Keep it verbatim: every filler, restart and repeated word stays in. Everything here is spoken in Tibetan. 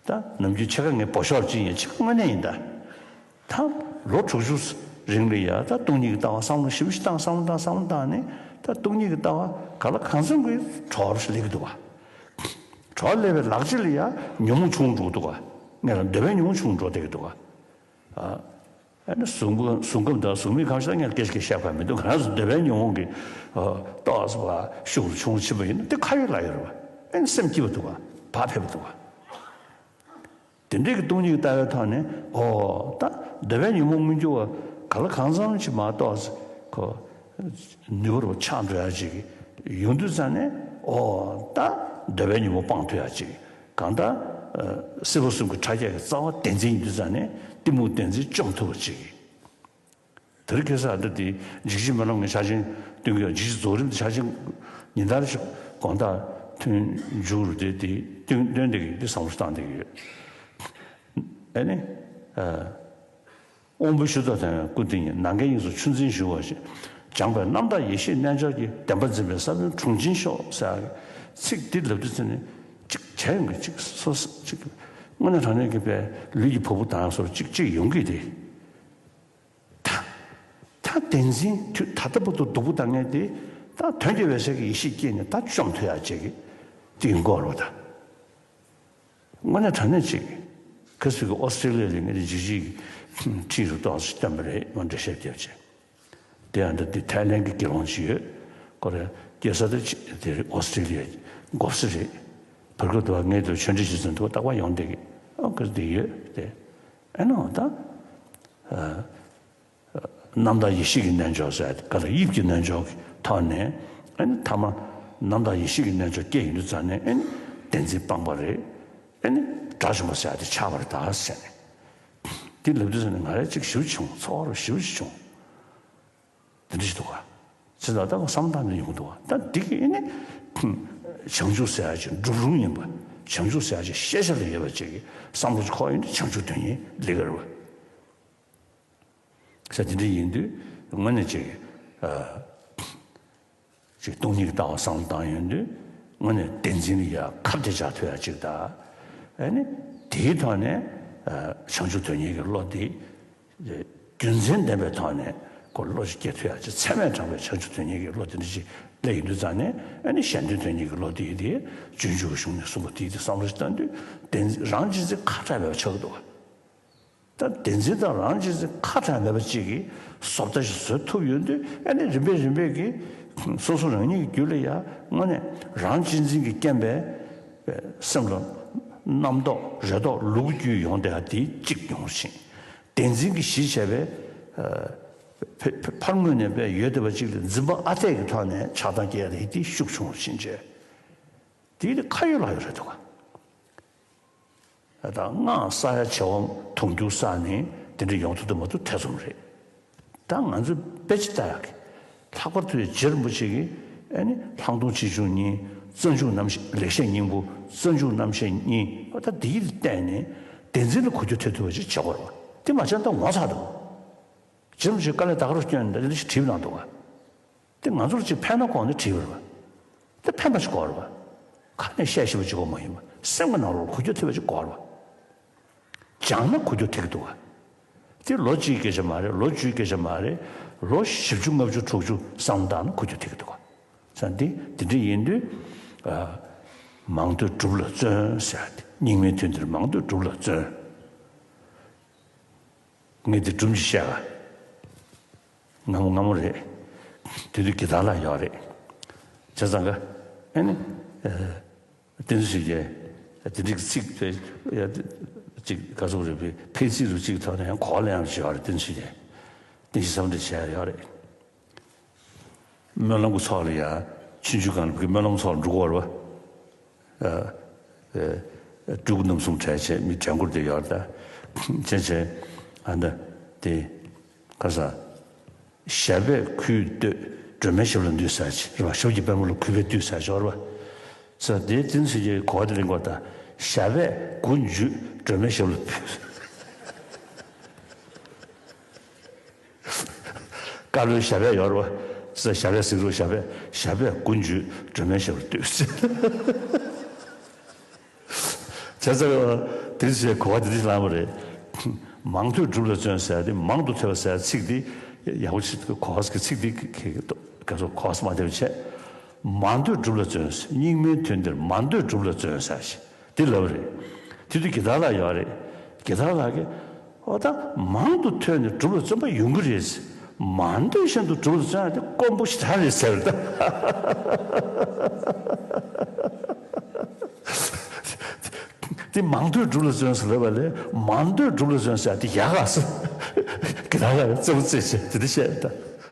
ད་ནམ་རྒྱུན་ཕྱེད་ཀ་ངས་འབོ་ཤོག་ཅིག་ཡིན། ཕྱེད་ཀ་དངོས་གནས་ཡིན་ད། ད་ལོ་དྲུག་ཅུ་རིང་ལ་ཡ་ད་སྟོང་ཉིད་ཀྱི་ལྟ་བ་བསམ་བློ་ཞིབ་ཞིབ་བཏང་བསམ་བློ་བཏང་བསམ་བློ་བཏང་ནས་ད་སྟོང་ཉིད་ཀྱི་ལྟ་བ་ག་ལ་གང་འཚམ་གྱི་གྲོགས་སླེབས་ཀྱི་འདུག་ག་གྲོགས་སླེབས་པའི་ལག་རྗེས་ལ་ཡ་ཉོན་མོངས་ཆུང་འགྲོ་འདུག་ག་ངས་ལ་འདོད་པའི་ཉོན་མོངས་ཆུང་འགྲོ་བསྡད་ཀྱི་འདུག་ག་ཨ་ནི་གཟུགས་པོ་གཟུགས་ཁམས་དང་གཟུགས་མེད་ཁམས་ཤེས་ན་ངས་སྐད་ཆ་སྐད་བཤད་པ་མི་འདུག་ང་རང་ཚོ་འདོད་པའི་ཉོན་མོངས་ཀྱི་ཨ་ཏོག་ཙམ་ཤུགས་ཆུང་ཕྱིན་པ་ཡིན་ན་དེ་ཁ་ཡོད་ལག་ཡོད་རེད་བ། ཨ་ནི་སེམས་སྐྱིད་པ་འདུག་ག་བག་ཕེབས་པ་འདུག་ག་དེ་འདྲའི་གི་སྟོང་ཉིད་ཀྱི་ལྟ་བའི་ཐོག་ནས་ཨོ་ད་འདོད་པའི་ཉོན་མོངས་མངོན་གྱུར་བ་ག་ལ་གང་འཚམ་ཅིག་མ་གཏོགས་ཁོ་ནུས་པ་རུ་ཆགས་འགྲོ་ཡ་ཅིག་ཡོང་དུས་ཙང་ནས་ཨོ་ད་འདོད་པའི་ཉོན་མོངས་སྤང་ཐུབ་ཡ་ཅིག་གང་ལྟར་སྲིད་པ་གསུམ་གྱི་ཕྲ་རྒྱས་ཀྱི་རྩ་བ་བདེན་འཛིན་ཡིན་དུས་ཙང་ནས་གཏི་མུག་བདེན་འཛིན་བཅོམ་ཐུབ་པ་ཅིག་དེར་ཁེ་ས་འདི་དེ་འཇིགས་བྱེད་སྨོན་ལམ་གྱི་ཆ་ཆེན་སྟོན་གྱི་ཡོད། འཇིགས་བྱེད་རྫོགས་རིམ་གྱི་ཆ་ཆེན་ཉིན་ལྟར་ཞིག་དགོང་དག་ཐུན་མཇུག་རུ་དེ་དེ་སྟོན་སྟོན་བསྡད་ཀྱི་འདི་བསམ་བློ་བཏང་བསྡད་ཀྱི་ཡོད། ཨེ་ནི། དབང་པོའི་ཤུལ་ཚོགས་དང་སྐུ་དེ་ཉིད་ནམ་མཁའི་དབྱིངས་སུ་ཆུ་འཛིན་བཞུ་བ་ཞིག་སྦྱངས་པའི་རྣམ་དག་ཡེ་ཤེས་རྣལ་འབྱོར་གྱི་བདེན་པ་འཛིན་པའི་ས་བོན་དྲུང་འབྱིན་ཤོག་ཟེར་ཚིག་འདི་ལབ་དུས་ཚེ་ནི་གཅིག་བྱས་ཡོང་གི་གཅིག་སོ་སོ་གཅིག་དངོས་གནས་དྲང་གནས་ཀྱི་པའི་ལུས་ཀྱི་བ་སྤུ་དང་སོར་གཅིག་གཅིག་ཡོང་གི་དེ། ད་ད་བདེན་འཛིན་དུས་ད་ལྟ་བར་དུ་སྡུག་པོ་བཏང་མཁན་དེ་ད་དོན་གྱི་འོད་གསལ་གྱི་ཡེ་ཤེས་སྐྱེས་ནས་ད་བཅོམ་ཐུབ་ཡག་བྱེད་ཀྱི་དེ་ཡིན་དགོས་རེད་ད། དངོས་གནས་དྲང་གནས་ཅིག་ཁ་སུ་གི་ཨོ་སི་ཀྲི་ལི་ཡ་ལ་ངས་འཇིགས་བྱེད་ཀྱི་ཁྲིད་རུ་ཏོག་ཙམ་བཏོན་པ་རེད། མ་འགྲེལ་བཤད་རྒྱབ་བྱས། དེ་ཡང་འདི་འདི་ཐའི་ལན་གྱི་དགེ་སློང་ཅིག་ཡོད། ཁོ་རེ་སྐྱེས་ས་དེ་ཅི་དེ་རེད། ཨོ་སི་ཀྲི་ལི་ཡ་མགོ་སེར་རེད། བར་སྐབས་དུ་བ་ངས་དུ་ཆོས་འབྲེལ་ཞུ་ཚུན་དུ་རྟག་པར་ཡོང་བསྡད་ཀྱི་ཨོ་ཁོ་འདི་ཡོད་དེ། ཨེ་ནོ་ད། རྣམ་དག་ཡེ་ཤེས་ཀྱི་རྣལ་འབྱོར་ཟེར་ཡ་དེ་ག་ལ་དབྱིབས་ཀྱི་རྣལ་འབྱོར་གྱི་ཐོག་ནས་ཨེ་ནི་ཐ་མ་རྣམ་དག་ཡེ་ཤེས་ཀྱི་རྣལ་འབྱོར་སྐྱེས་ཡོང་དུས་ཙང་ནས་ཨེ་ནི་བདེན་འཛིན་སྤངས་པ་རེད། ཨེ་ནི་དགྲ་བཅོམ་པ་ཟེར་ཡ་དེ་ཆགས་པ་རེད་ད་ཟེར་ནས། དེ་ལབ་དུས་ཙང་ནས་ང་རང་གཅིག་ཞེ་པོ་བྱུང་། ཚོར་བ་ཞེ་པོ་ཞིག་བྱུང་། དེ་འདྲ་ཞིག་འདུག་ག་ཚེ་ད་ལྟ་བསམ་བློ་བཏང་ནས་ཡོང་གི་འདུག་ག་ད་འདི་གི་ཨེ་ནི་བྱང་ཆུབ་ཟེར་ཡ་ཅིག་འགྲུབ་རུང་ཡིན་པ། བྱང་ཆུབ་ཟེར་ཡ་ཅིག་ཤེས་བྱ་ལ་ཡོད་པ་ཅིག་གི་བསམ་བློ་ཅིག་འཁོར་ཡོང་དུས་བྱང་ཆུབ་དོན་གཉེར་ལས་ཀ་རེད་བ། ས་དེ་འདྲ་ཡིན་དུས་དངོས་གནས་ཅིག་ཨ་ཅིག་སྟོང་ཉིད་ཀྱི་ལྟ་བ་བསམ་བློ་བཏང་ཡོང་དུས་དངོས་གནས་བདེན་འཛིན་ལ་ཡ་ཁ་གཏད་བཅག་ཐུབ་ཡ་ཅིག་དང་། ཨ་ནི་དེའི་ཐོག་ནས་ཨ་བྱང་ཆུབ་དོན་གཉེར་གྱི་བློ་དེ་རྒྱུ་མཚན་ལྡན་པའི་ཐོག་ནས་ཁོ་བློ་ཞིག་སྐྱེ་ཐུབ་ཡ་ཅིག་ཚད་མས་དྲངས་པའི་བྱང་ཆུབ་དོན་གཉེར་གྱི་བློ་དེ་འདྲ་ཞིག་སླེབས་ཡོང་དུས་ཙང་ནས་ཨ་ནི་གཞན་དོན་དོན་གཉེར་གྱི་བློ་དེ་དེ་སྤྱོད་འཇུག་གི་གཞུང་ནས་གསུངས་པ་དེ་དེ་བསམ་བློ་ཞིག་བཏང་དུས་བདེན་རང་གཅེས་འཛིན་ཁ་གྲགས་མེད་པ་ཆགས་ཀྱི་འདུག་ག་ད་བདེན་འཛིན་དང་རང་གཅེས་འཛིན་ཁ་གྲགས་མེད་པ་ཅིག་གིས་བཟོ་ལྟ་ཞིག་བཟོ་ཐུབ་ཡོང་དུས་ཨ་ནི་རིམ་པས་རིམ་པས་ཀྱིས་སོ་སོ་རང་ཉིད་ཀྱི་རྒྱུད་ལ་ཡ་དངོས་གནས་རང་གཅེས་འཛིན་གྱི་རྐྱེན་པས་སེམས་ལ་རྣམ་རྟོག་རེ་དོགས་ལུ་གུ་རྒྱུད་ཡོང་བསྡད་ཡ་དེ་གཅིག་ཡོང་ཞིང་། བདེན་འཛིན་གྱིས་གཞི་བྱས་པའི་ཕ་ཕ་ཕར་ངོས་ནས་པའི་ཡོད་བསྡད་པ་ཅིག་ལ་འཛིན་པ་ཨ་འཐས་ཀྱི་ཐོག་ནས་ཆགས་སྡང་སྐྱེ་ཡ་དེ་དེ་ཤུགས་ཆུང་ཕྱིན་བྱས། དེ་དེ་ཁ་ཡོད་ལག་ཡོད་རེད་འདུག་ག་ད་སྔགས་བསགས་ཡ་བྱེད་དབང་དུང་འཁྱུག་བསགས་ནས་དེ་འདྲ་ཡོང་ཐུབ་ཐུབ་མ་ཐུབ་ཐེ་ཚོམ་རེད། ད་ང་ཚོས་དཔེ་ཅིག་ལྟ་ཡག་གི་ལྷག་པར་དུ་རྗེ་རིན་པོ་ཆེ་གིས་ཨ་ནི་ལྷག་མཐོང་ཆེ་ཆུང་གཉིས། རྩ་འཇུག་རྣམ་བཤད་ལེགས་བཤད་སྙིང་པོ། རྩ་འཇུག་རྣམ་བཤད་གཉིས། ཨ་ད་འདིའི་སྟེང་ནས་བདེན་འཛིན་ལ་གོ་རྒྱུ་ཐེབས་ཐུབ་པ་ཅིག་བྱེད་དགོས་རེད་བ། དེ་མ་བྱས་ན་ད་ངོ་ཚ་འདུག་རྗེ་རིན་པོ་ཆེས་དཀའ་ལས་ད་ག་རུ་བསྐྱོན་ནས་འདི་འདྲ་ཞིག་བྲིས་གནང་འདུག་ག་དེ་ང་ཚོར་ཅིག་ཕན་ན་དགོངས་ནས་བྲིས་པ་རེད་བ། དེ་ཕན་པ་ཞིག་དགོས་རེད་བ། ཁ་ནས་བཤད་ཤེས་པ་ཅིག་དགོས་མ་ཡིན་པ་སེམས་ཀྱི་ནང་ལོགས་ལ་གོ་རྒྱུ་ཐེབས་པ་ཅིག་དགོས་རེད་བ། སྦྱངས་ན་གོ་རྒྱུ་ཐེབས་ཀྱི་འདུག་ག་དེ་ལོ་གཅིག་སྐད་ཆ་མ་རེད། ལོ་བཅུའི་སྐད་ཆ་མ་རེད། ལོ་བཞི་བཅུ་ལྔ་བཅུ་དྲུག་ཅུ་བསམ་བློ་བཏང་ན་གོ་རྒྱུ་ཐེབས་ཀྱི་འདུག་ག་ས་འདི་འདི་འདྲ་ཡིན་དུས། ཨ་མང་ཐོས་སྒྲུབ་ལ་བརྩོན་ཟེར་ཏེ། སྙིགས་མའི་དུས་འདིར་མང་ཐོས་སྒྲུབ་ལ་བརྩོན། ངས་འདི་སྒྲུབ་ཀྱི་བཤད་ག་སྔ་མོ་སྔ་མོ་རེད། དེ་དུས་དགེ་ཐང་ལ་ཡོད་རེད། བྱས་ཙང་ག་ཨ་ནི། ཨ་བསྟན་འཛིན་ཆོས་རྒྱལ་དེ་འདྲའི་ཚིག་དེ་ཡ་ཅིག་ག་ཚོད་རེད་པས་ཕན་ཚིག་རུ་གཅིག་ཐོག་ནས་ཡང་གོ་བ་ལེན་ཡང་ཞུ་བ་རེད། བསྟན་འཛིན་ཆོས་རྒྱལ་བསྟན་བཅོས་བསམ་གྲུབ་བྱས་ཡོད་རེད། སྨོན་ལམ་གྱི་ཚོགས་ལ་ཡ་ཆུང་ཆུང་སྒང་ལ་ཕ་གི་སྨོན་ལམ་ཚོགས་ལ་འགྲོ་གི་ཡོད་རེད་པ། ཨ་ཨ་སྤྲུལ་སྐུ་རྣམ་གསུམ་གྲལ་བྱས་མི་གྲལ་མགོར་བསྡད་ཡོད་རེད་ད། བྱས་བྱས་ཨ་ད་དེ་ག་ས། ཞབས་པད་གུས་བཏུད་སྒྲོལ་མའི་ཞབས་ལ་འདུད་ཟེར་ཅིག་རེད་པ། ཞབས་ཀྱི་པད་མོ་ལ་གུས་པས་བཏུད་ཟེར་ཅིག་ཡོད་རེད་པ། ས་དེ་དེ་ཚོ་ཡི་གོ་བ་དེ་ལེན་དགོས་ད། ཞབས་པད་མགོ་མཇུག་སྒྲོལ་མའི་ཞབས་ལ་ཕུལ། བཀའ་བློན་ཞབས་པད་ཡོད་རེད་པ། ས་ཞབས་པད་གཟིགས་རོགས། ཞབས་པད་ཞབས་པད་མགོ་མཇུག་སྒྲོལ་མའི་ཞབས་ལ་བཏུད་ཟེར། བྱས་ཙང་། དེ་ཚོའི་གོ་བ་དེ་འདྲ་ཞིག་ལངས་པ་རེད། མང་ཐོས་སྒྲུབ་ལ་བརྩོན་ཟེར་ཏེ། མང་དུ་ཐོས་པ་ཟེར་ཚིག་འདི་ཡག་པོ་ཞིག་གོ་བ་གི་ཚིག་འདི་ག་ཚོད་གོ་བ་མ་བདེ་བ་བྱས། མང་ཐོས་སྒྲུབ་ལ་བརྩོན་ཟེར། རྙིང་མའི་དོན་འདིར་མང་ཐོས་སྒྲུབ་ལ་བརྩོན་ཟེར་ཞིག་འདི་ལབ་རེད། དེ་དུས་དགེ་ཐང་ལགས་ཡོད་རེད། དགེ་ཐང་ལགས་ཀྱིས། ཨོ་ད་མང་དུ་ཐོས་ནས་སྒྲུབ་ལ་བརྩོན་པ་ཡོང་གི་རེད། མང་ཐོས་བཞིན་དུ་སྒྲུབ་ལ་བརྩོན་ཡ་དེ་དཀོན་པོ་ཞེ་དྲག་རེད་ཟེར་ད། དེ་མང་ཐོས་སྒྲུབ་ལ་བརྩོན་ཟེར་ལབ་པ་ལས་མང་ཐོས་སྒྲུབ་ལ་བརྩོན་ཟེར་དེ་ཡག་ག་ཟེར། དགེ་ཐང་ལགས་རྩེ་པོ་རྩེ་བྱས་དེ་འདྲ་བཤད་ད།